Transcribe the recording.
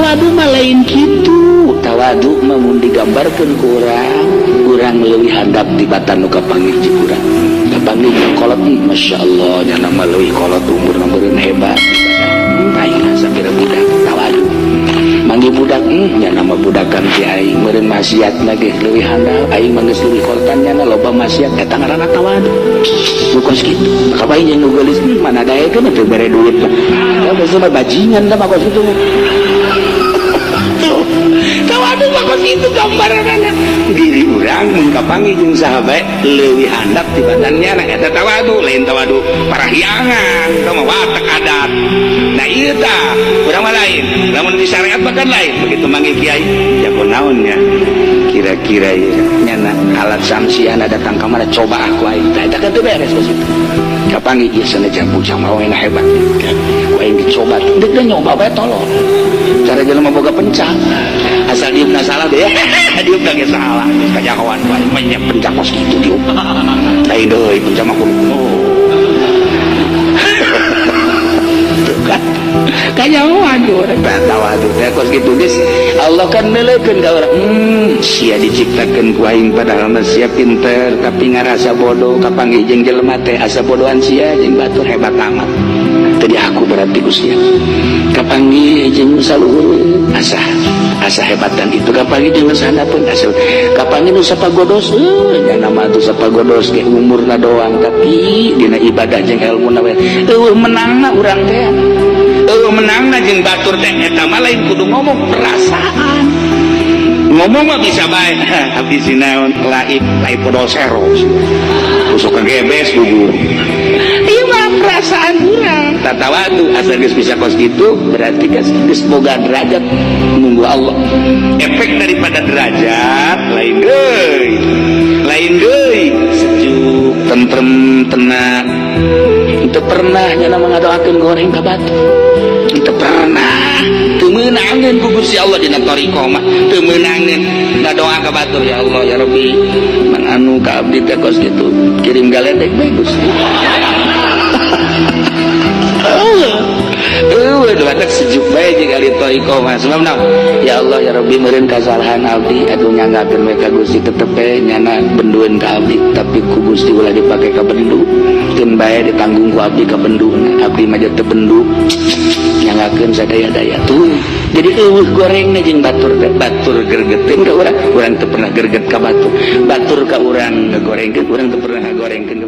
Tawadu mah lain kitu. Tawadu mah mun digambarkeun ku urang, urang leuwih handap tibatan nu kapanggih jeung urang. Kapanggih jeung kolot, Masya Allah, nyana mah leuwih kolot umurna, meureun hebat. Aing sapira budak tawadu. Manggih budak, nyana mah budakan ti aing, meureun maksiatna ge leuwih handap. Aing mah geus leuwih kolotan nyana, loba maksiat, eta ngaranna tawadu. Nu kos kitu. Maka bae jeung nu geulis, mana daekeun teu bere duit lah. Ya geus mah bajingan da mah kos kitu. Tawadu mah kos kitu gambaranna. Diri urang mun kapanggih jeung saha bae leuwih handap tibatan nyana, eta tawadu, lain tawadu parahyangan, eta mah watak adat. Nah, ieu tah urang mah lain. Lamun di syariat mah kan lain. Begitu manggil kiai, jago naon nya? Kira-kira ieu nyana alat samsiana datang ka mana, coba aku aing. Tah, eta kan teu beres kos kitu. Kapanggih ieu sanajan bujang mah enak hebat. Ku aing dicoba. Deuk nyoba bae tolol. Cara jelema boga pencak. Asal diupna salah deh. Diupna ge salah. Geus kajahoan ku aing mah nya pencak kos kitu diup. Lain deui pencak mah kudu. Oh. Tuh kan. Kanyahoan ku urang tah tawadu teh kos kitu geus Allah kan neuleukeun ka urang. Sia diciptakeun ku aing padahal mah sia pinter tapi ngarasa bodoh, kapanggih jeung jelema teh asa bodohan sia jeung batur, hebat amat. Tadi aku berarti ku sia. Kapanggih jeung saluhur asa asa hebatan itu, kapanggih jeung sahandapeun asa, kapanggih nu sapagodos, nya mah atuh sapagodos ge umurna doang, tapi dina ibadah jeung ilmuna we eueuh menangna urang teh, eueuh menangna jeung batur teh. Eta mah lain kudu ngomong, perasaan. Ngomong mah bisa bae, tapi sinaon laib laib podosero usuk gebes gugur. Ieu mah perasaan urang. Tatawadu asal geus bisa kos kitu berarti geus geus boga derajat nunggu Allah. Efek daripada derajat lain deui, lain deui, sejuk, tentrem, tenang. Teu pernah nyana ngadoakeun goreng ka batu, teu pernah, teu meunangeun ku Gusti Allah. Dina thariqah mah teu meunangeun ngadoa ka batur, "Ya Allah, ya Rabbi, mang anu ka abdi teh kos kitu, kirim galedek bae, Gusti." Eueuh, sejuk bae jeung ahli thariqah mah. Sebab naon? "Ya Allah, ya Rabbi, meureun kasalahan abdi, aduh, nyanggakeun we ka Gusti, tetep we nyana bendueun ka abdi, tapi ku Gusti ulah dipake ka bendu, keun bae ditanggung ku abdi ka benduna, abdi mah teu bendu, nyanggakeun sadaya-daya." Tuh, jadi eueuh gorengna jeung batur teh. Batur gergeteun ka urang, urang teu pernah gerget ka batur. Batur ka urang ngagorengkeun, urang teu pernah ngagorengkeun ka